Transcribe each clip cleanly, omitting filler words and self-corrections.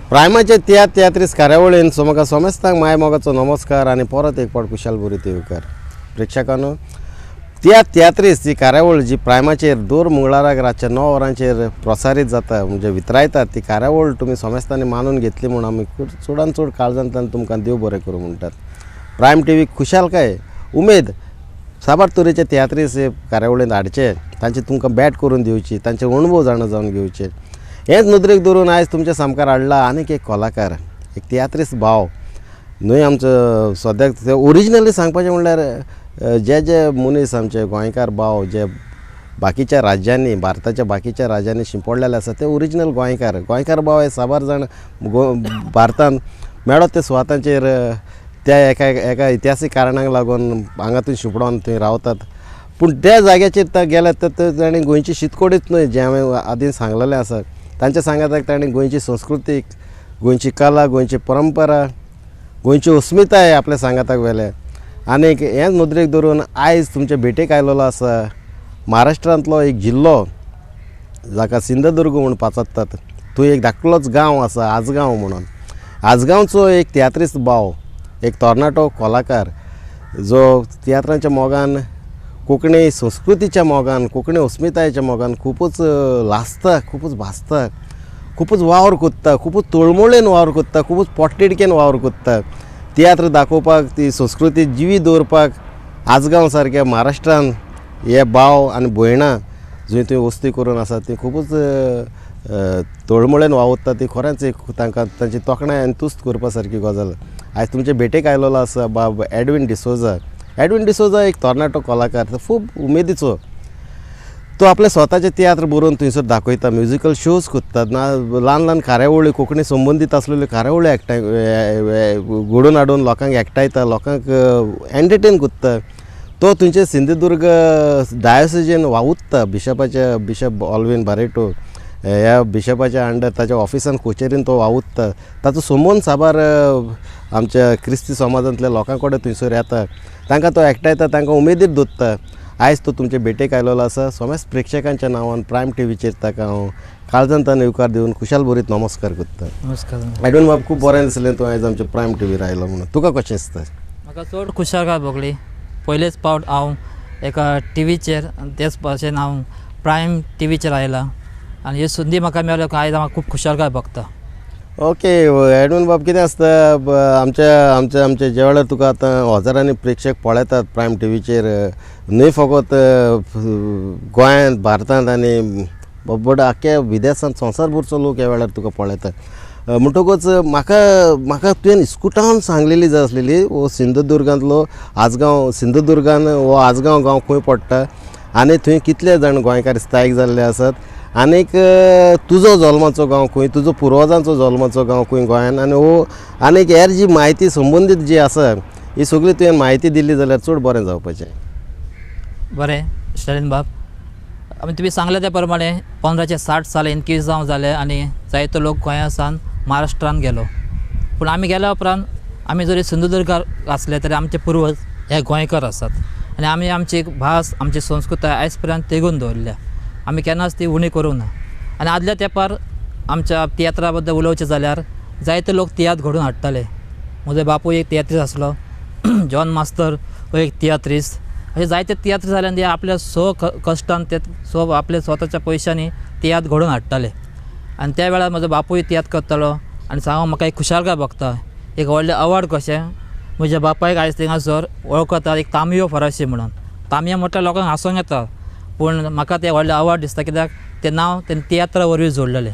प्रायमाचे तियात्र तियात्रीस कार्यावळीन सोमका सोमेस्तांक माय मोगाचो नमस्कार आनी परत एक फावट कुशाल बुरी येवकार. प्रेक्षकांनो, तियात्र तियात्रीस ही कार्यावळ जी प्रायमाचेर दर मंगळाराक रातच्या 9 वरांचेर प्रसारीत जाता, म्हणजे वितरायतात, ती कार्यावळ तुमी सोमेस्तांनी मानून घेतली म्हूण आमी चडान चड काळजांतल्यान तुमकां देव बरें करूं म्हणटात. प्रायम टी व्ही खुशालकाय उमेद साबार तरेचे तियात्रीस हे कार्यावळींत हाडचे, तांची तुमकां भेट करून दिवची, तांचे अणभव जाणा जावन घेवचे. हेच नदरेक धरून आयज तुमच्या सामकार हाडला आनीक एक कलाकार, एक तियात्रीस भाव न्हय आमचो. सद्याक ओरिजिनली सांगपाचें म्हणल्यार जे जे मनीस आमचे गोंयकार भाव जे बाकीच्या राज्यांनी, भारताच्या बाकीच्या राज्यांनी शिंपडलेले आसा ते ओरिजिनल गोंयकार. गोंयकार भाव हे साबार जाण भारतांत मेळत ते सुवातांचेर त्या एका एका इतिहासीक कारणांक लागून हांगा थंय शिंपडोन थंय रावतात. पूण त्या जाग्याचेर ते गेले तर तांणी गोंयची शीतकोडीच न्हय, जें हांवें आदीं सांगलेलें आसा, तांच्या सांगाताक तांणी गोंयची संस्कृतीक, गोंयची कला, गोंयची परंपरा, गोंयची अस्मिताय आपल्या सांगाताक व्हेल्या. आनीक हेच नदरेक धरून आयज तुमचे भेटेक आयलेलो आसा महाराष्ट्रांतलो एक जिल्लो जाका सिंधुदुर्ग म्हूण पाचारतात, थंय एक धाकटुलोच गांव आसा आजगांव म्हणून. आजगांवचो एक तियात्रिस्त भाव, एक तरणाटो कलाकार जो तियात्रांच्या मोगान, कोंकणी संस्कृतीच्या मोगान, कोंकणी अस्मितायेच्या मोगान खुबूच लासता, खुबूच भाजता, खुबूच वावर कोत्ता, खुबूच तळमळेन वावर कोत्ता, खुबूच पोटतिडकेन वावर कोत्ता. तियात्र दाखोवपाक, ती संस्कृती जिवी दवरपाक आजगांव सारक्या महाराष्ट्रान हे भाव आनी भयणां जंय थंय वस्ती करून आसा ती खुबूच तळमळेन वावुरता. ती खरेंच एक तांकां तांची तोखणाय आनी तुस्त करपा सारकी गजाल. आयज तुमचे भेटेक आयलेलो आसा बाब एडवीन डिसोजा. एडवीन डिसोजा एक तरणाटो कलाकार, तो खूब उमेदीचो. तो आपले स्वताचे तियात्र बरोवन थंयसर दाखयता, म्युजिकल शोज करतात, ना ल्हान ल्हान कार्यावळी, कोंकणी संबंदीत आसलेल्यो कार्यावळी एकठांय घडोवन हाडून लोकांक एकठांयता, लोकांक एंटरटेन करता. तो थंयचे सिंधुदुर्ग डायोसिजीन वावुरता, बिशपाच्या, बिशप ऑलवीन बारेटो ह्या बिशपाच्या अंडर ताच्या ऑफिसान कचेरीन तो वावुरता. ताचो संबंद साबार आमच्या क्रिस्ती समाजांतल्या लोकां कडेन थंयसर येता, तांकां तो एकठांयता, तांकां उमेदीर दवरता. आयज तो तुमचे भेटेक आयलेलो आसा. समेस्त प्रेक्षकांच्या नांवान प्रायम टी व्हीचेर ताका हांव काळजांतल्यान येवकार दिवन खुशाल भरीत नमस्कार करता. नमस्कार. एडवीन बाब, खूब बरें दिसलें तूं आयज आमच्या प्रायम टी व्हीर आयलो म्हणून. तुका कशें दिसता? म्हाका चड खुशालकाय भोगली. पयलेच फावट हांव एका टी व्हीचेर, तेच भाशेन हांव प्रायम टी व्हीचेर आयला आनी ही संदी म्हाका मेळ्ळ्या, आयज म्हाका खूब खुशालकाय भोगता. ओके एडवीन बाब, कितें आसता आमच्या आमच्या आमच्या ज्या वेळार तुका आतां हजारांनी प्रेक्षक पळयतात प्रायम टी व्हीचेर, न्हय फकत गोंयांत, भारतांत आनी बट आख्ख्या विदेशांत, संवसारभरचो लोक ह्या वेळार तुका पळयतात. म्हणटकूच म्हाका म्हाका तुवें इस्कुटान सांगलेली जाय आसलेली, हो सिंधुदुर्गांतलो आजगांव, सिंधुदुर्गान हो आजगांव गांव खंय पडटा आनी थंय कितले जाण गोंयकार स्थायीक जाल्ले आसात, आनीक तुजो जल्माचो गांव खंय, तुजो पुर्वजांचो जल्माचो गांव खंय गोंयान, आनी हो आनीक हेर जी म्हायती संबंदीत जी आसा ही सगळी तुवें म्हायती दिली जाल्यार चड बरें जावपाचें. बरें स्टॅलिन बाब, आमी तुमी सांगले त्या प्रमाणे 1560 साल इन्क्विजांव जालें आनी जायतो लोक गोंया सावन महाराष्ट्रान गेलो. पूण आमी गेल्या उपरांत आमी जरी सिंधुदुर्गार आसले तरी आमचे पुर्वज हे गोंयकार आसात आनी आमी आमची भास, आमची संस्कृताय आयज पर्यंत तेगून दवरल्या. आमी केन्नाच ती उणी करूंक ना. आनी आदल्या तेंपार आमच्या तियात्रा बद्दल उलोवचें जाल्यार जायते लोक तियात्र घडोवन हाडटाले. म्हजो बापूय एक तियात्रीस्त आसलो, जॉन मास्तर हो एक तियात्रीस्त. अशे जायते तियात्र जाले आनी ते आपल्या स्व कश्टान, ते स्व आपल्या स्वताच्या पयशांनी तियात्र घडोवन हाडटाले. आनी त्या वेळार म्हजो बापूय तियात्र करतालो आनी सांगूंक म्हाका एक खुशालकाय भोगता, एक व्हडलें अवॉर्ड कशें म्हज्या बापायक आयज थिंगासर वळखतात एक तांबयो फराशी म्हणून. तांबयो म्हटल्यार लोकांक हांसोंक येता, पूण म्हाका तें व्हडलें अवॉर्ड दिसता, कित्याक तें नांव तें तियात्रा वरवीं जोडलेलें.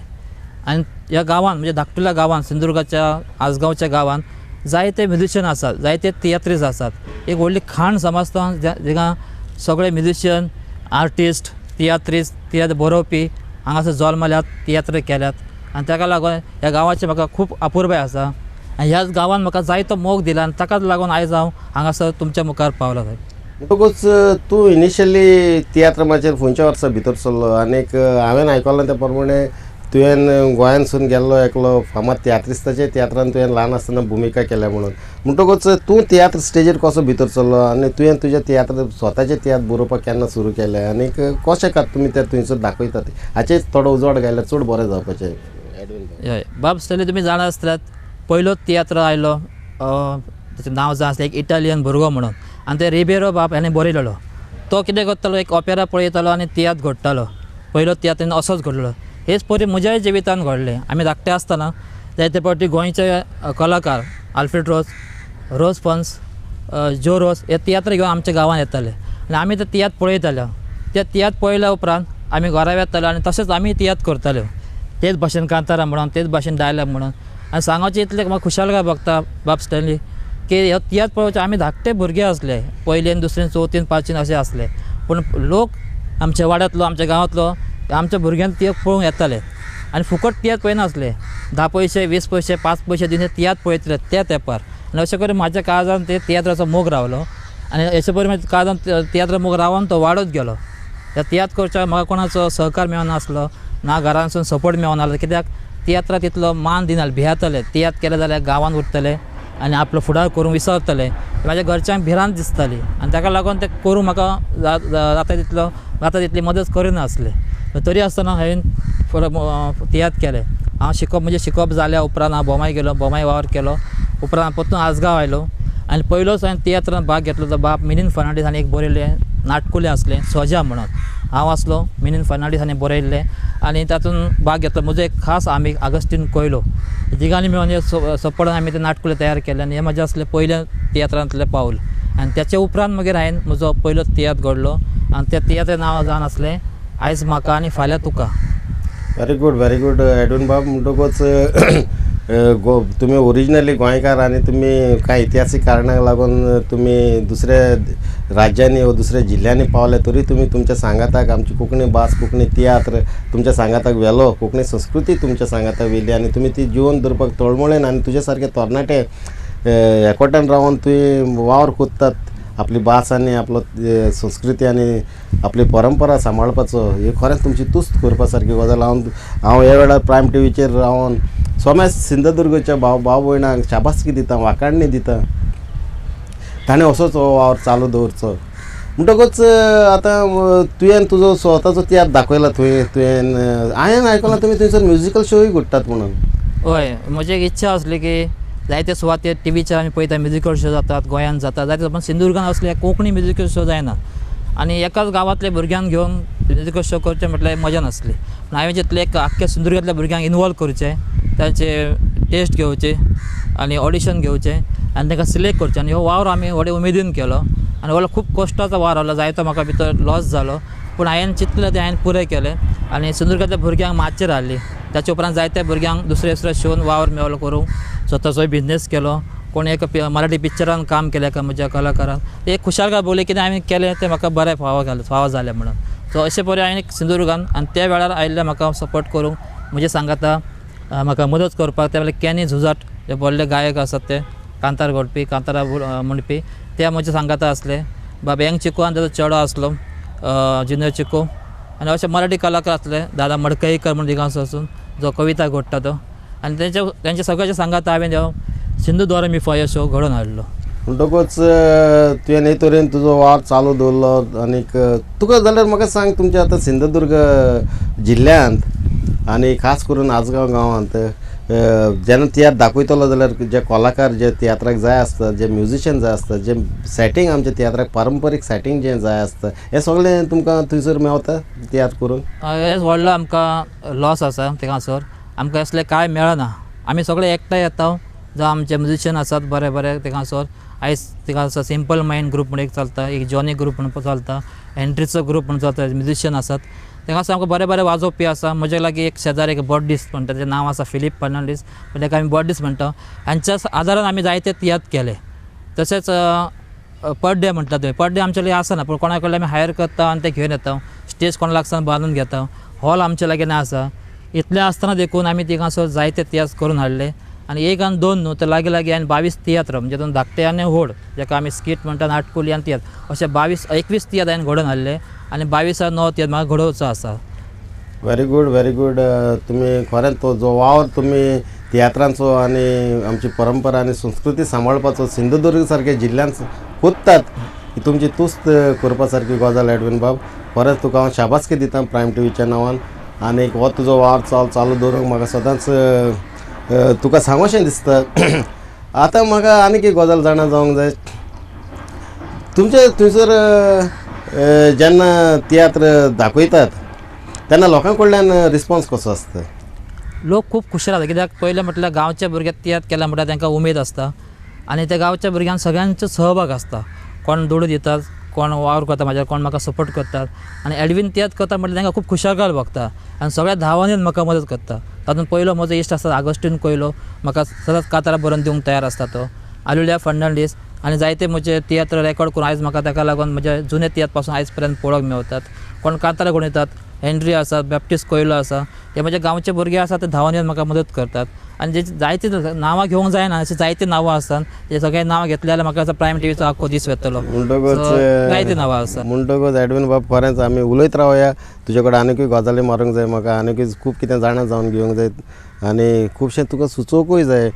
आनी ह्या गांवांत, म्हणजे धाकटुल्या गांवांत, सिंधुदुर्गाच्या आजगांवच्या गांवांत जायते म्युजिशियन आसात, जायते तियात्रीस्त आसात. एक व्हडली खाण समजता जिंगा सगळे म्युजिशियन, आर्टिस्ट, तियात्रीस्त, तियात्र बरोवपी हांगासर जल्मल्यात, तियात्र केल्यात. आनी ताका लागून ह्या गांवाची म्हाका खूब अपुरबाय आसा आनी ह्याच गांवान म्हाका जायतो मोग दिला आनी ताकाच लागून आयज हांव हांगासर तुमच्या मुखार पावला. म्हणटकूच तूं इनिशियली तियात्र माचयेर खंयच्या वर्सा भितर सरलो? आनीक हांवें आयकलां त्या प्रमाणे तुवें गोंयांतसून गेल्लो एकलो फामाद तियात्रिस्ताचे तियात्रान तुवें ल्हान आसतना भुमिका केल्या म्हणून. म्हणटकूच तूं तियात्र स्टेजीर कसो भितर सरलो आनी तुवें तुज्या तियात्र स्वताचे तियात्र बरोवपाक केन्ना सुरू केले आनीक कशें का तुमी ते थंयसर दाखयतात हाचेर थोडो उजवाड घाल्यार चड बरें जावपाचें. हय बाब स्टॅनली, तुमी जाणा आसतल्यात पयलो तियात्र आयलो, ताचें नांव जावन आसलें एक इटालियन भुरगो म्हणून, आनी ते रिबेरो बाब हाणें बरयलेलो. तो कितें करतालो, एक ऑपेरा पळयतालो आनी तियात्र घडटालो. पयलो तियात्र असोच घडलो. हेच परी म्हज्याय जिवितान घडलें. आमी धाकटे आसतना जायते फावटी गोंयचे कलाकार आल्फ्रेड रोज, रोज फन्स, जो रोज हे तियात्र घेवन आमच्या गांवांत येताले आनी आमी ते तियात्र पळयताले. ते तियात्र पळयल्या उपरांत आमी घरा वेताले आनी तशेंच आमी तियात्र करताले, तेच भाशेन कांतारां म्हणून, तेच भाशेन डायलॉग म्हणून. आनी सांगचे इतलें म्हाका खुशालकाय भोगता बाब स्टॅनली की हो तियात्र पळोवचे आमी धाकटे भुरगे आसले, पयलेन दुसरेन चवथीन पांचवेन अशें आसले, पूण लोक आमच्या वाड्यांतलो आमच्या गांवांतलो आमच्या भुरग्यांक तियात्र पळोवंक येताले आनी फुकट तियात्र पळयनासले. 10 पयशे 20 पयशे 5 पयशे दिवन तियात्र पळयतले त्या तेंपार. आनी अशें करून म्हाज्या काळजान ते तियात्राचो मोग रावलो आनी अशें परी म्हाज्या काळजान तियात्रा मोग रावन तो वाडत गेलो. त्या तियात्र करच्या म्हाका कोणाचो सहकार मेळनासलो, ना घरांसून सपोर्ट मेळनासलो, कित्याक तियात्रा तितलो मान दिनासले, भियेताले तियात्र केले जाल्यार गांवांत उरतले आनी आपलो फुडार करूंक विसरतले. म्हाज्या घरच्यांक भिरांत दिसताली आनी ताका लागून ते करूंक म्हाका जाता तितलो जाता तितली मदत करिनासले. तरी आसतना हांवें तियात्र केले. हांव शिकप म्हणजे शिकप जाल्या उपरांत हांव बोमाय गेलो, बोमाय वावर केलो, उपरांत परतून आजगांव आयलो आनी पयलोच हांवें तियात्रान भाग घेतलो तो बाब मिनीन फर्नांडीस हाणें एक बरयल्लें नाटकुलें आसलें सोजा म्हणून. हांव आसलो, मिनीन फर्नांडीस हाणें बरयल्लें आनी तातूंत भाग घेतलो म्हजो एक खास आमीग आगस्टीन कोयलो. तिगांनी मेळून सपोर्टान आमी तें नाटकुलें तयार केलें आनी हें म्हजें आसलें पयलें तियात्रांतलें पावल. आनी त्याचे उपरांत मागीर हांवें म्हजो पयलो तियात्र घडलो आनी त्या तियात्राचें नांव जावन आसलें आयज म्हाका आनी फाल्यां तुका. Very good, very good Edwin बाब. म्हणटकूच तुमी ओरिजिनली गोंयकार आनी तुमी कांय इतिहासीक कारणाक लागून तुमी दुसऱ्या राज्यांनी वा दुसऱ्या जिल्ल्यांनी पावले तरी तुमी तुमच्या सांगाताक आमची कोंकणी भास, कोंकणी तियात्र तुमच्या सांगाताक व्हेलो, कोंकणी संस्कृती तुमच्या सांगाताक व्हेली आनी तुमी ती जिवन दवरपाक तळमळेन आनी तुज्या सारके तरणाटे एकवटान रावन तुवें वावर कोत्तात आपली भास आनी आपलो संस्कृती आनी आपली परंपरा सांबाळपाचो, ही खरेंच तुमची तुस्त करपा सारकी गजाल. हांव ह्या वेळार प्रायम टीव्हीचेर रावन सोमेस सिंधुदुर्गच्या भाव भाव भयणांक शाबासकी दिता, वाखाणणी दिता, ताणें असोच हो वावर चालू दवरचो. म्हणटकूच आतां तुवें तुजो स्वताचो तियात्र दाखयला थंय, तुवें हांवें आयकलां तुमी थंयसर म्युजिकल शोय घडटात म्हणून. हय, म्हजी एक इच्छा आसली की जायते सुवातेर टीव्हीचेर आमी पळयता म्युजिकल शो जातात, गोंयांत जातात जायते, पण सिंधुदुर्गान असले कोंकणी म्युजिकल शो जायना आनी एकाच गांवांतल्या भुरग्यांक घेवन म्युजिकल शो करचें म्हटल्यार मजा नासली. पूण हांवें चिंतलें एक आख्ख्या सिंधुदुर्गांतल्या भुरग्यांक इनवॉल्व करचें, तांचे टेस्ट घेवचे आनी ऑडिशन घेवचें आनी तांकां सिलेक्ट करचें. आनी हो वावर आमी व्हडे उमेदीन केलो आनी व्हडलो खूब कश्टाचो वावर आहलो, जायतो म्हाका भितर लॉस जालो, पूण हांवें चिंतलें तें हांवें पुरें केलें आनी सिंधुदुर्गांतल्या भुरग्यांक माचयेर हाडली. ताचे उपरांत जायत्या भुरग्यांक दुसरे दुसरे शोन वावर मेळलो करूंक, स्वताचोय बिजनेस केलो, कोण एक मराठी पिक्चरान काम केलें एका म्हज्या कलाकारान. एक खुशालकाय भोगली कितें हांवें केलें तें म्हाका बरें फावो घालें, फावो जालें म्हणून. सो अशें परी हांवें सिंधुदुर्गान आनी त्या वेळार आयिल्ले म्हाका सपोर्ट करूंक म्हजे सांगाता म्हाका मदत करपाक ते म्हणल्यार कॅनी झुजाट जे व्हडले गायक आसात, ते कांतार घोडपी, कांतारां म्हणपी, ते म्हजे सांगाता आसले. बाब यंग चिको आनी ताजो चेडो आसलो जुनियर चिको, आनी अशे मराठी कलाकार आसले दादा मडकईकर म्हण थिंगासर वचून जो कविता घडटा तो, आनी तेंच्या सगळ्यांच्या सांगाता हांवें हो सिंधुद्वार मी फॉय शो घडोवन हाडलो. म्हणटकूच तुवें हे तरेन तुजो वावर चालू दवरलो आनीक तुका जाल्यार म्हाका सांग, तुमच्या आतां सिंधुदुर्ग जिल्ल्यांत आनी खास करून आजगांव गांवांत जेन्ना तियात्र दाखयतलो जाल्यार जे कलाकार जे तियात्राक जाय आसता, जे म्युजिशियन जाय आसता, जे सेटींग आमच्या तियात्राक पारंपारीक सेटींग जें जाय आसता, हें सगळें तुमकां थंयसर मेवता तियात्र करूंक? हें व्हडलो आमकां लॉस आसा थिंगासर, आमकां असलें कांय मेळना. आमी सगळे एकठांय येता, जावं आमचे म्युजिशियन आसात बरे बरे थिंगासर. आयज थिंगासर सिंपल मायंड ग्रूप म्हण एक चलता, एक जॉनी ग्रूप म्हण चलता, एंट्रीचो ग्रूप म्हण चलता, म्युजिशियन आसात थिंगासर. आमकां बरे बरे वाजोवपी आसा. म्हज्या लागीं एक शेजारी एक बॉड्डीस म्हणटा, तेजें नांव आसा फिलीप फर्नांडीस, पण ताका आमी बॉड्डीस म्हणटा. हांच्या आदारान आमी जायते तियात्र केले. तशेंच पड्डे म्हणटा तुवें, पड्डे आमचे लागीं आसना, पूण कोणा कडल्यान आमी हायर करता आनी ते घेवन येता. स्टेज कोणा लागसान बांदून घेता, हॉल आमचे लागीं ना आसा. इतलें आसतना देखून आमी थिंगासर जायते तियात्र करून हाडले. आनी एक आनी दोन न्हू तर लागीं लागीं आनी 22 तियात्र, म्हणजे दोन धाकटे आनी व्हड, जाका आमी स्कीट म्हणटा, नाटकुली आनी तियात्र, अशे 21 तियात्र हांवें घडोवन हाडले आनी 22 9 तियात्र म्हाका घडोवचो आसा. Very good, very good. तुमी खरेंच तो जो वावर तुमी तियात्रांचो आनी आमची परंपरा आनी संस्कृती सांबाळपाचो सिंधुदुर्ग सारक्या जिल्ल्यांत कोत्तात, ही तुमची तुस्त करपा सारकी गजाल एडविन बाब. खरेंच तुका हांव शाबासकी दिता प्रायम टीव्हीच्या नांवान. आनी हो तुजो वावर चालू दवरूंक म्हाका सदांच तुका सांगोशें दिसता. आतां म्हाका आनीक एक गजाल जाणा जावंक जाय, तुमचे थंयसर जेन्ना तियात्र दाखयतात तेन्ना लोकां कडल्यान रिस्पोन्स कसो आसता? लोक खूब खुश रावता, कित्याक पयलें म्हटल्यार गांवच्या भुरग्याक तियात्र केला म्हटल्यार तांकां उमेद आसता आनी त्या गांवच्या भुरग्यांक सगळ्यांचो सहभाग आसता. कोण दुडू दितात, कोण वावर करता म्हाजेर, कोण म्हाका सपोर्ट करतात आनी एडवीन तियात्र करता म्हटल्यार तांकां खूब खुशालकाय भोगता आनी सगळ्या धांवांनी म्हाका मदत करता. तातूंत पयलो म्हजो इश्ट आसा आगस्टीन कोयलो, म्हाका सदांच कातारां बरोवन दिवंक तयार आसता तो. आलुलिया फर्नांडीस आनी जायते म्हजे तियात्र रेकॉर्ड करून आयज म्हाका ताका लागून म्हजे जुने तियात्र पासून आयज पर्यंत पळोवंक मेवतात. कोण कांतारां करून दितात, हेनरी आसा, बॅप्टीस्ट कोयलो आसा, हे म्हजे गांवचे भुरगे आसा ते धांवन येवन म्हाका मदत करतात. आनी जे जायते नांवां घेवंक जायना अशीं जायतीं नांवां आसात, ते सगळे नांवां घेतले जाल्यार म्हाका आतां प्रायम टिवीचो आख्खो दीस वेतलो. म्हणटकूच जायतीं नांवां आसा. म्हणटकूच एडवीन बाब खरेंच आमी उलयत रावया, तुजे कडेन आनिकूय गजाली मारूंक जाय म्हाका, आनिकूय खूब कितें जाणा जावन घेवंक जाय आनी खुबशें तुका सुचोवंकूय जाय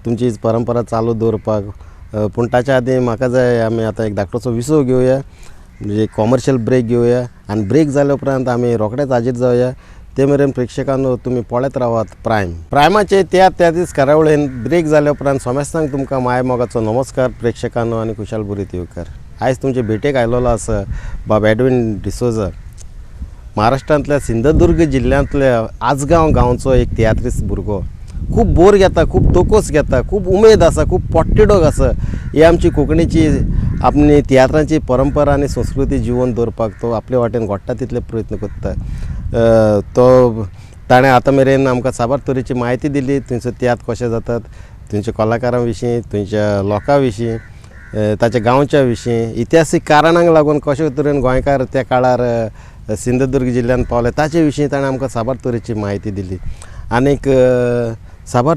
तुमची परंपरा चालू दवरपाक. पूण ताच्या आदीं म्हाका जाय आमी आतां एक धाकटोसो विसव घेवया, म्हणजे कॉमर्शियल ब्रेक घेवया आनी ब्रेक जाल्या उपरांत आमी रोखडेच हाजीर जावया. ते मेरेन प्रेक्षकांनो तुमी पळयत रावात प्रायम. प्रायमाचे त्या त्या दीस कार्यावळीन ब्रेक जाल्या उपरांत सोमेस्तांक तुमकां माय मोगाचो नमस्कार प्रेक्षकांनो आनी खुशाल बुरीत येवकार. आयज तुमचे भेटेक आयलेलो आसा बाब एडवीन डिसोजा, महाराष्ट्रांतल्या सिंधुदुर्ग जिल्ल्यांतल्या आजगांव गांवचो एक तियात्रिस्त भुरगो. खूब बोर घेता, खूब तोकोस घेता, खूब उमेद आसा, खूब पोट्टिडोग आसा. ही आमची कोंकणीची आपली तियात्रांची परंपरा आनी संस्कृती जिवन दवरपाक तो आपले वाटेन घडटा तितले प्रयत्न करता. तो ताणें आतां मेरेन आमकां साबार तरेची म्हायती दिली, थंयसर तियात्र कशे जातात, थंयच्या कलाकारां विशीं, थंयच्या लोकां विशीं, ताच्या गांवच्या विशीं, इतिहासीक कारणांक लागून कशे तरेन गोंयकार त्या काळार सिंधुदुर्ग जिल्ल्यांत पावले ताचे विशीं ताणें आमकां साबार तरेची म्हायती दिली. आनीक साबार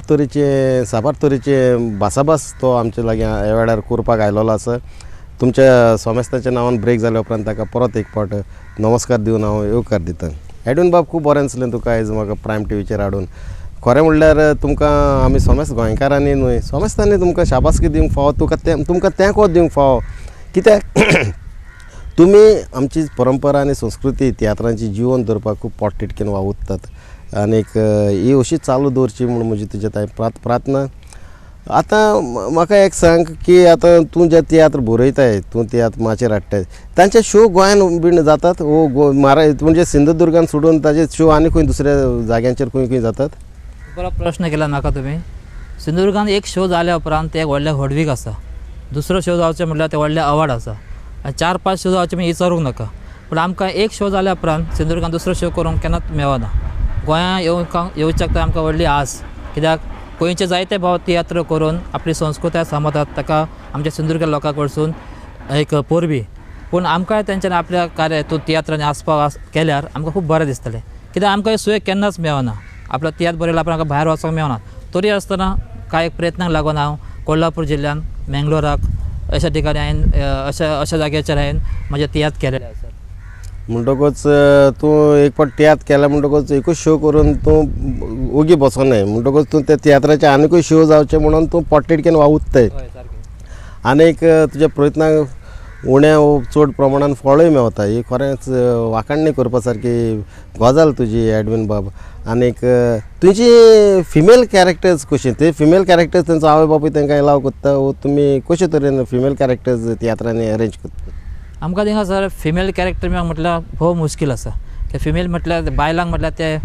तरेचे भासाभास तो आमचे लागीं ह्या वेळार करपाक आयलेलो आसा. तुमच्या सोमेस्ताच्या नांवान ब्रेक जाल्या उपरांत ताका परत एक फावट नमस्कार दिवन हांव येवकार दिता. एडवीन बाब, खूब बरें दिसलें तुका आयज म्हाका प्रायम टिवीचेर हाडून. खरें म्हणल्यार तुमकां आमी सोमेस्त गोंयकारांनी न्हय सोमेस्तांनी तुमकां शाबासकी दिवंक फावो, तुमकां तेंको दिवंक फावो, कित्याक तुमी आमची परंपरा आनी संस्कृती तियात्रांची जिवन दवरपाक खूब पोटतिडकीन वावुरतात आनीक ही अशीच चालू दवरची म्हूण म्हजी तुज्या थंय प्रार्थना. आतां म्हाका एक सांग की आतां तूं जे तियात्र बरयताय, तूं तियात्र माचयेर हाडटाय, तांचे शो गोंयान बीन जातात वो म्हणजे सिंधुदुर्गान सोडून ताजे शो आनी खंय दुसऱ्या जाग्यांचेर खंय खंय जातात? बरो प्रश्न केला म्हाका तुमी. सिंधुदुर्गान एक शो जाल्या उपरांत ते एक व्हडलें व्हडवीक आसा, दुसरो शो जावचें म्हटल्यार ते व्हडलें अवार्ड आसा, आनी 4-5 शो जावचे म्हणजे विचारूंक नाका. पूण आमकां एक शो जाल्या उपरांत सिंधुदुर्गान दुसरो शो करूंक केन्नाच मेळना. गोंया येवच्याक तर आमकां व्हडली आस, कित्याक गोंयचे जायते भाव तियात्र करून आपली संस्कृताय सांबाळतात, ताका आमच्या सिंधुदुर्ग लोकां कडसून एक परबी. पूण आमकांय तेंच्यानी आपल्या कार्य हितून तियात्रांनी आसपाव केल्यार आमकां खूब बरें दिसतलें, कित्याक आमकां ही सोय केन्नाच मेळना. आपलो तियात्र बरयला उपरांत आमकां भायर वचोंक मेळना, तरी आसतना कांय प्रयत्नांक लागून हांव कोल्हापूर जिल्ल्यांत मेंगलोराक अशा ठिकाणी हांवें अशा जाग्याचेर हांवें म्हजे तियात्र केलेले आसात. म्हणटकूच तूं एक फावट तियात्र केला म्हणटकूच एकूच शो करून तूं ओगी बसोनाय, म्हणटकूच तूं त्या तियात्राचे आनिकूय शो जावचे म्हणून तूं पोटतिडकीन वावुरताय आनीक तुज्या प्रयत्नांक उण्या चड प्रमाणान फळूय मेवता. ही खरेंच वाखाणणी करपा सारकी गजाल तुजी एडवीन बाब. आनीक तुजी फिमेल कॅरेक्टर्स कशी, ते फिमेल कॅरेक्टर्स तेंचो आवय बापूय तांकां एलाव करता वो तुमी कशे तरेन फिमेल कॅरेक्टर्स तियात्रांनी अरेंज करता? आमकां थिंगा सर फिमेल कॅरेक्टर म्हटल्यार भोव मुश्कील आसा. ते फिमेल म्हटल्यार बायलांक म्हटल्यार ते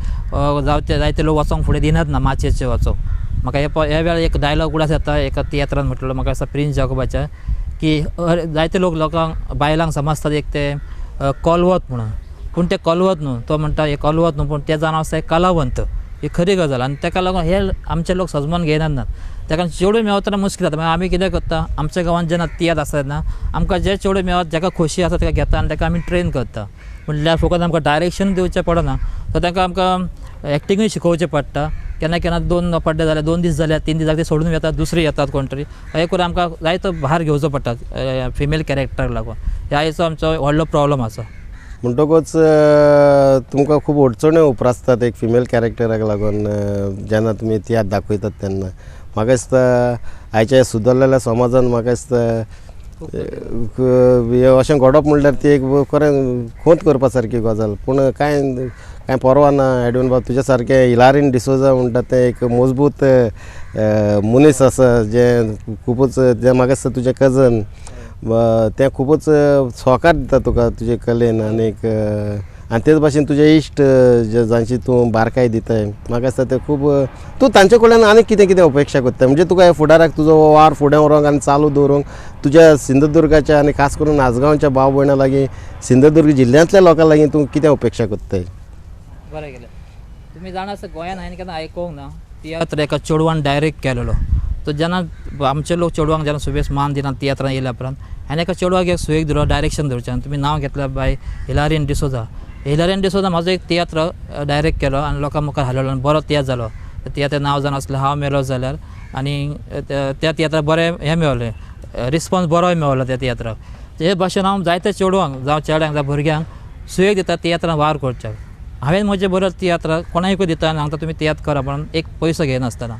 जावते जायते लोक वचोंक फुडें दिनात ना माचयेचेर वचोंक. म्हाका ह्या वेळार एक डायलॉग उडास येता एका तियात्रान म्हटलो म्हाका आसा प्रिन्स जाकोबाच्या की जायते लोक लोकांक बायलांक समजतात एक ते कोलवत म्हणून, पूण ते कोलवत न्हू, तो म्हणटा हे कोलवत न्हू, पूण ते जावन आसा एक कलावंत, ही खरी गजाल. आनी ताका लागून हे आमचे लोक सजमान घेयनात ना, ताका चेडूं मेवतना मुश्कील जाता. मागीर आमी कितें करता, आमच्या गांवांत जेन्ना तियात्र आसता तेन्ना आमकां जे चेडूं मेवत जाका खोशी आसा ताका घेता आनी ताका आमी ट्रेन करता. म्हणल्यार फकत आमकां डायरेक्शन दिवचें पडना, तर ताका आमकां एक्टिंगूय शिकोवचें पडटा. केन्ना केन्ना 2 पड्डे जाल्यार 2 दीस जाल्यार 3 दीस जाल्यार ते सोडून येतात, दुसरी येतात कोण तरी, हे करून आमकां जायतो भार घेवचो पडटा फिमेल कॅरेक्टराक लागून. ह्या हेचो आमचो व्हडलो प्रॉब्लम आसा. म्हणटकूच तुमकां खूब अडचण्यो उप्रासतात एक फिमेल कॅरेक्टराक लागून जेन्ना तुमी तियात्र दाखयतात तेन्ना. म्हाका दिसता आयच्या सुदरलेल्या समाजान म्हाका दिसता अशें घडप म्हणल्यार ती एक खरें खोत करपा सारकी गजाल. पूण कांय कांय परवा ना एडविन बाब, तुज्या सारकें हिलारीन डिसोजा म्हणटा तें एक मजबूत मनीस आसा, जें खुबूच जें म्हाका दिसता तुजें कजन तें खुबूच सहकार दिता तुका तुजे कलेन. आनीक आनी तेच भाशेन तुजे इश्ट जे जांची तूं बारकाय दिताय, म्हाका दिसता ते खूब तूं तांचे कडल्यान आनीक कितें कितें अपेक्षा करता, म्हणजे तुका ह्या फुडाराक तुजो वावर फुडें व्हरूंक आनी चालू दवरूंक तुज्या सिंधुदुर्गाच्या आनी खास करून आजगांवच्या भाव भयणां लागीं, सिंधुदुर्ग जिल्ल्यांतल्या लोकां लागीं तूं कितें अपेक्षा करताय? बरें केलें. तुमी जाणा आसा, गोंयान हांवें केन्ना आयकूंक ना तियात्र एका चेडवान डायरेक्ट केलेलो. तो जेन्ना आमचे लोक चेडवांक जेन्ना सुबेज मान दिना तियात्रान येयल्या उपरांत, हांवें एका चेडवाक एक सुयेग दिलो डायरेक्शन धरचें. आनी तुमी नांव घेतलें बाय हिलारीन डिसोजा. हिलारीन डिसोजा म्हाजो एक तियात्र डायरेक्ट केलो आनी लोकां मुखार हाडलो आनी बरो तियात्र जालो. तियात्र नांव जावन आसलें हांव मेलो जाल्यार. आनी त्या तियात्राक बरें हें मेवलें, रिस्पोन्स बरो मेवलो त्या तियात्राक. हे भाशेन हांव जायते चेडवांक जावं चेड्यांक जावं भुरग्यांक सुयेग दिता तियात्रान वावर करच्याक. हांवें म्हजे बरोबर तियात्र कोणाकूय दिता आनी सांगता तुमी तियात्र करा म्हणून, एक पयसो घेयनासतना.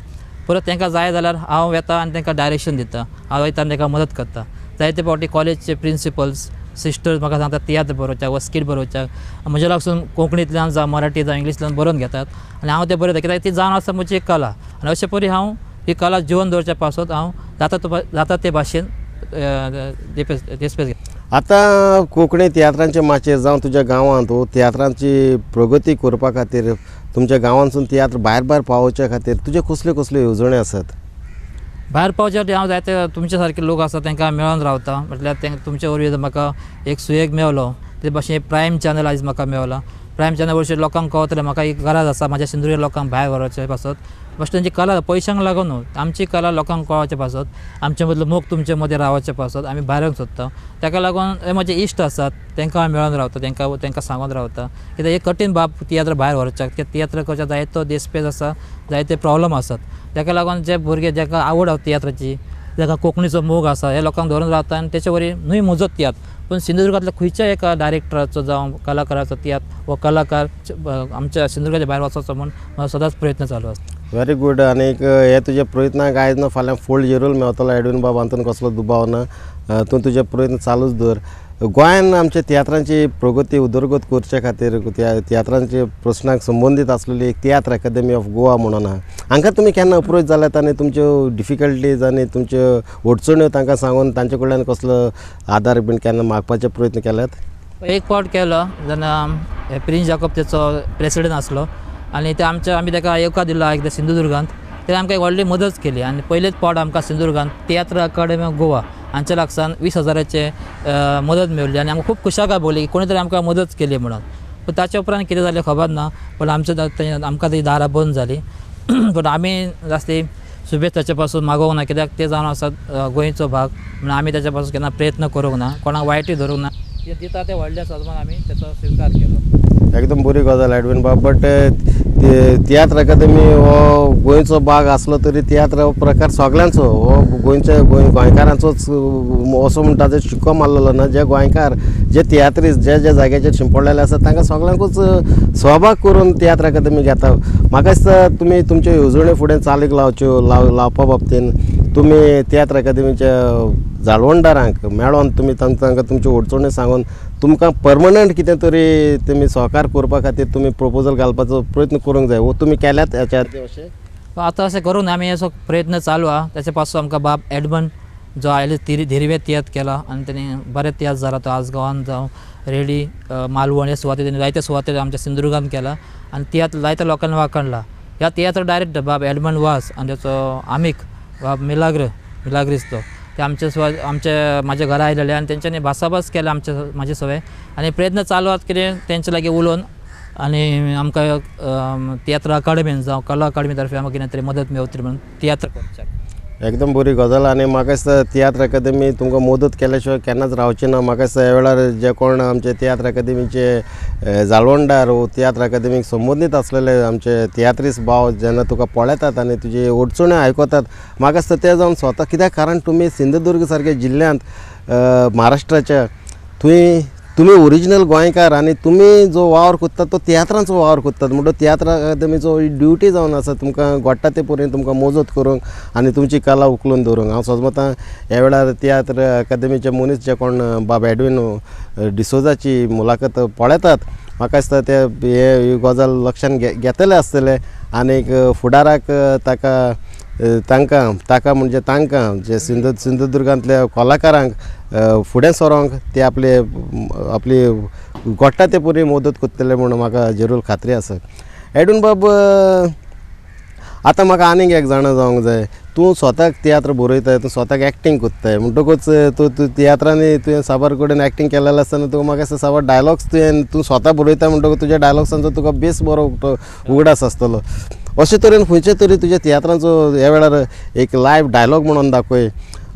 परत तांकां जाय जाल्यार हांव येता आनी तांकां डायरेक्शन दिता, हांव वयता आनी तांकां मदत करता. जायते फावटी कॉलेजचे प्रिंसिपल्स सिस्टर्स म्हाका सांगतात तियात्र बरोवच्याक वा स्कीट बरोवच्याक, म्हज्या लागसून कोंकणींतल्यान जावं मराठी जावं इंग्लिशींतल्यान बरोवन घेतात आनी हांव तें बरयता, कित्याक ती जावन आसा म्हजी एक कला. आनी अशे परी हांव ही कला जिवन दवरच्या पासत हांव जाता ते भाशेन देस्पेस घेता. आतां कोंकणी तियात्रांचे माचयेर जावं तुज्या गांवांत हो तियात्रांची प्रगती करपा खातीर, तुमच्या गांवांतसून तियात्र भायर भायर पावोवच्या खातीर तुज्यो कसल्यो कसल्यो येवजण्यो आसात? भायर पावच्या खातीर हांव जायते तुमच्या सारके लोक आसा तांकां मेळोन रावता. म्हटल्यार तुमचे वरवीं म्हाका एक सुयेग मेवलो, ते भाशेन प्रायम चॅनल आयज म्हाका मेवला. प्रायम चॅनल वरवीं लोकांक कळतलें म्हाका एक गरज आसा म्हाज्या सिंधुदुर्ग लोकांक भायर व्हरचे पासत. बस तेंची कला पयशांक लागून न्हू, आमची कला लोकांक कळोवचे पासत, आमचे मदलो मोग तुमचे मदें रावचे पासत आमी भायर वचूंक सोदता. ताका लागून हे म्हजे इश्ट आसात तांकां हांव मेळोन रावता, तांकां सांगून रावता. कित्याक एक कठीण बाब तियात्र भायर व्हरच्याक, कित्याक तियात्र करच्याक जायतो देसपेस आसा, जायते प्रॉब्लम आसात. ताका लागून जे भुरगे जाका आवड आसा तियात्राची, जाका कोंकणीचो मोग आसा, हे लोकांक धरून रावता. आनी तेचे वरवीं न्हय म्हजो तियात्र पूण सिंधुदुर्गांतल्या खंयच्याय एका डायरेक्टराचो जावं कलाकाराचो तियात्र हो कलाकार आमच्या सिंधुदुर्गाच्या भायर वचचो म्हूण म्हजो सदांच प्रयत्न चालू आसता. Very good. आनीक हे तुजे प्रयत्नाक आयज ना फाल्यां फळ जरूर मेवतलो एडविन बाब, हातूंत कसलो दुबाव ना. तूं तुजे प्रयत्न चालूच दवर. गोंयान आमच्या तियात्रांची प्रगती उदरगत करचे खातीर तियात्रांचे प्रस्नाक संबंदीत आसलेली एक तियात्र अकादमी ऑफ गोवा म्हणून आहा, हांकां तुमी केन्ना अप्रोच जाल्यात आनी तुमच्यो डिफिकल्टीज आनी तुमच्यो अडचण्यो तांकां सांगून तांचे कडल्यान कसलो आदार बीन केन्ना मागपाचे प्रयत्न केल्यात? एक फावट केलो जेन्ना प्रिन्स जाकोब तेचो प्रेसिडेंट आसलो आनी ते आमच्या आमी ताका येवकार दिलो एकदां सिंधुदुर्गांत, तेणें आमकां एक व्हडली मदत केली. आनी पयलेच फावट आमकां सिंधुदुर्गांत तियात्र अकादमी ऑफ गोवा हांच्या लागसान 20,000 मदत मेवली आनी आमकां खूब खुशालकाय भोगली की कोणी तरी आमकां मदत केली म्हणून. पूण ताच्या उपरांत कितें जालें खबर ना, पूण आमचें आमकां ती दारां बंद जालीं. पूण आमी जास्ती सुबेज ताचे पासून मागोवंक ना, कित्याक ते जावन आसात गोंयचो भाग म्हणून आमी ताच्या पासून केन्ना प्रयत्न करूंक ना, कोणाक वायटूय धरूंक ना. ते दिता ते व्हडले आसा म्हणून आमी तेचो स्विकार केलो. एकदम बरी गजाल एडविन बाब. बट तियात्र अकादमी हो गोंयचो भाग आसलो तरी तियात्र हो प्रकार सगळ्यांचो, हो गोंयच्या गोंयकारांचोच असो म्हणटा ते शिक्को मारलेलो ना. जे गोंयकार जे तियात्रिस्ट जे जे जाग्याचेर शिंपडलेले आसा तांकां सगळ्यांकूच सहभाग करून तियात्र अकादमी घेता. म्हाका दिसता तुमी तुमच्यो येवजण्यो फुडें चालीक लावच्यो, लावपा बाबतीन तुमी तियात्र अकादमीच्या जाळवणदारांक मेळोन तुमी तांकां तुमच्यो अडचण्यो सांगून तुमकां परमनंट कितें तरी तुमी सहकार करपा खातीर तुमी प्रपोजल घालपाचो प्रयत्न करूंक जाय. वो तुमी केल्यात हेच्या आदी अशें? आतां अशें करूं ना, आमी असो प्रयत्न चालू आहा. ताचे पासून आमकां बाब एडमंड जो आयले धिरवे तियात्र केला आनी तेणी बरे तियात्र जाला, तो आजगांवान जावं रेडी मालवण ह्या सुवातेर तेणी जायते सुवातेर आमच्या सिंधुदुर्गान केला आनी तियात्र जायत्या लोकांनी वाखणला. ह्या तियात्र डायरेक्ट बाब एडमंड वास आनी ताचो आमीक बाब मिलाग्रीस तो ते आमचे आमचे म्हाज्या घरा आयलेले आनी तेंच्यांनी भासाभास केल्या आमचे म्हाजे सवें आनी प्रयत्न चालू आसात कितें तेंचे लागीं उलोवन आनी आमकां तियात्र अकादमीन जावं कला अकादमी तर्फे आमकां कितें तरी मदत मेवतली म्हणून तियात्र करच्याक. एकदम बरी गजाल. आनी म्हाका दिसता तियात्र अकादमी तुमकां मदत केल्या शिवाय केन्नाच रावची ना. म्हाका दिसता ह्या वेळार जे कोण आमचे तियात्र अकादमीचे जाळवणदार वो तियात्र अकादमीक संबंदीत आसलेले आमचे तियात्रिस्ट भाव जेन्ना तुका पळयतात आनी तुजी अडचण्यो आयकतात, म्हाका दिसता ते जावन स्वता, कित्याक कारण तुमी सिंधुदुर्ग सारक्या जिल्ल्यांत महाराष्ट्राच्या थंय तुमी ओरिजिनल गोंयकार आनी तुमी जो वावर करतात तो तियात्रांचो वावर करतात, म्हणटकच तियात्र अकादमीचो ड्युटी जावन आसा तुमकां घडटा ते पर्यंत तुमकां मजत करूंक आनी तुमची कला उखलून दवरूंक. हांव सोजमतां ह्या वेळार तियात्र अकादमीचे मनीस जे कोण बाब एडविन डिसोजाची मुलाखत पळयतात म्हाका दिसता ते हे गजाल लक्षान घेतले आसतले आनीक फुडाराक ताका तांकां ताका म्हणजे तांकां जे सिंधुदुर्गांतल्या कलाकारांक फुडें सरोंक ते आपले आपली घडटा ते पुरी मदत करतले म्हूण म्हाका जरूर खात्री आसा. एडविन बाब, आतां म्हाका आनीक एक जाणा जावंक जाय, तूं स्वताक तियात्र बरयताय, तूं स्वताक एक्टींग करताय, म्हणटकूच तूं तूं तियात्रांनी तुवें साबार कडेन एक्टींग केलेलें आसतना तुका म्हाका दिसता साबार डायलॉग्स तुवें तूं स्वता बरयता म्हणटकूच तुज्या डायलॉग्सांचो तुका बेस बरो उगडास आसतलो. अशे तरेन खंयचे तरी तुज्या तियात्रांचो ह्या वेळार एक लायव डायलॉग म्हणून दाखय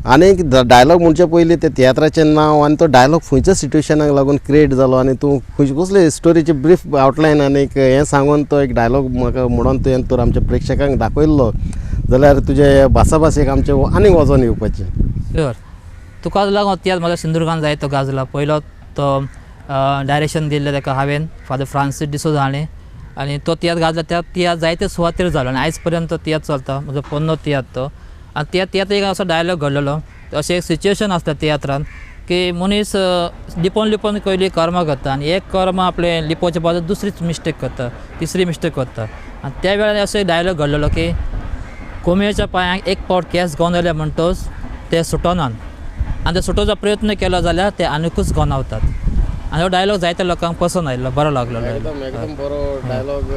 आनी डायलॉग म्हणचे पयलीं ते तियात्राचें नांव आनी तो डायलॉग खंयच्या सिट्युएशनाक लागून क्रिएट जालो आनी तूं खंयचे कसले स्टोरीची ब्रीफ आवटलायन आनीक हें सांगून तो एक डायलॉग म्हाका म्हणून तुवें तर आमच्या प्रेक्षकांक दाखयल्लो जाल्यार तुजे भासाभाशेक आमचें आनीक वजन येवपाचें. शुअर, तुकाच लागून तियात्र म्हजो सिंधुदुर्गान जायतो गाजला. पयलो तो डायरेक्शन दिल्लें ताका हांवें, फादर फ्रांसीस डिसोजा हाणें, आनी तो तियात्र गाजला. त्या तियात्र जायते सुवातेर जालो आनी आयज पर्यंत तो तियात्र चलता. म्हजो पोन्नो तियात्र तो. आनी त्या तियात्र एक असो डायलॉग घडलेलो, अशें एक सिच्युएशन आसता तियात्रान की मनीस लिपोवन लिपोवन पयलीं कर्मां करता आनी एक कर्म आपलें लिपोवचे बदल दुसरीच मिस्टेक करता, तिसरी मिस्टेक करता. आनी त्या वेळार असो एक डायलॉग घडलेलो की कोंबयेच्या पांयांक एक पावट केंस गोंदवले म्हणटच ते सुटोनात आनी ते सुटोवचो प्रयत्न केलो जाल्यार ते आनिकूच गोंदावतात. आनी हो डायलॉग जायत्या लोकांक पसंद आयिल्लो, बरो लागलो. एकदम एकदम बरो डायलॉग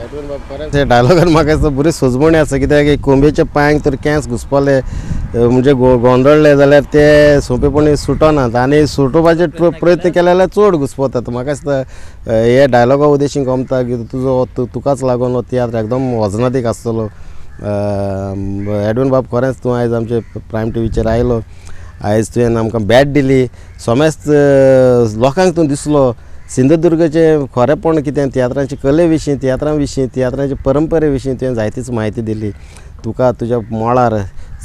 एडविन बाब. खरेंच हे डायलॉगान म्हाका दिसता बरी सोजमणी आसा, कित्याक कोंबयेच्या पांयांक तर केंस घुसपले म्हणजे गोंदळ्ळे जाल्यार ते सोंपेपणी सुटनात आनी सुटोवपाचे प्रयत्न केले जाल्यार चड घुसपतात. म्हाका दिसता हे डायलॉगा उद्देशीन गमता की तुजो तुकाच लागून हो तियात्र एकदम वजनादीक आसतलो. एडविन बाब, खरेंच तूं आयज आमचे प्रायम टीव्हीचेर आयलो, आयज तुवें आमकां बॅट दिली, समेस्त लोकांक तूं दिसलो सिंधुदुर्गाचें खरेंपण कितें, तियात्रांचे कले विशीं, तियात्रां विशीं, तियात्रांचे परंपरे विशीं तुवें जायतीच म्हायती दिली. तुका तुज्या मळार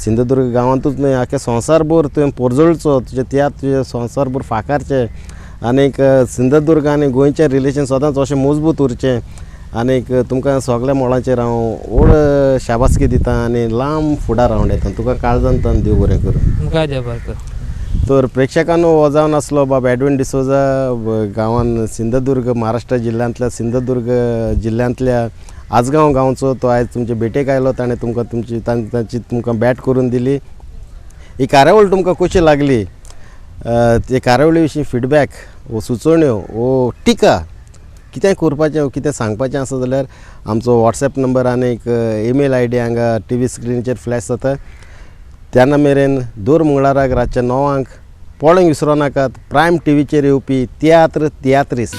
सिंधुदुर्ग गांवांतूच न्हय आख्या संवसारभर तुवें पोरजोळचो, तुजे तियात्र तुजे संवसारभर फाकारचे आनीक सिंधुदुर्ग आनी गोंयचें रिलेशन सदांच अशें मजबूत उरचें आनीक तुमकां सगल्या मळांचेर हांव व्हड शाबासकी दिता आनी लांब फुडार हांव येता. तुका काळजान तान देव बरें करूं. तुमकांय देव बरें करूं. तर प्रेक्षकांनो हो जावन आसलो बाब एडविन डिसोजा, गांवान सिंधुदुर्ग महाराष्ट्र जिल्ल्यांतल्या सिंधुदुर्ग जिल्ल्यांतल्या आजगांव गांवचो. तो आयज तुमचे भेटेक आयलो, ताणें तुमकां तुमची तांची तुमकां बॅट करून दिली. ही कार्यावळ तुमकां कशी लागली, ते कार्यावळी विशीं फिडबॅक वो सुचोवण्यो वो टिका कितें करपाचें कितें सांगपाचें आसा जाल्यार आमचो वॉट्सएप नंबर आनी एक ईमेल I D हांगा टी व्ही स्क्रिनीचेर फ्लॅश जाता. तेन्ना मेरेन दर मंगळाराक रातच्या 9 पळोवंक विसरो नाकात प्रायम टी व्हीचेर येवपी तियात्र तियात्रीस.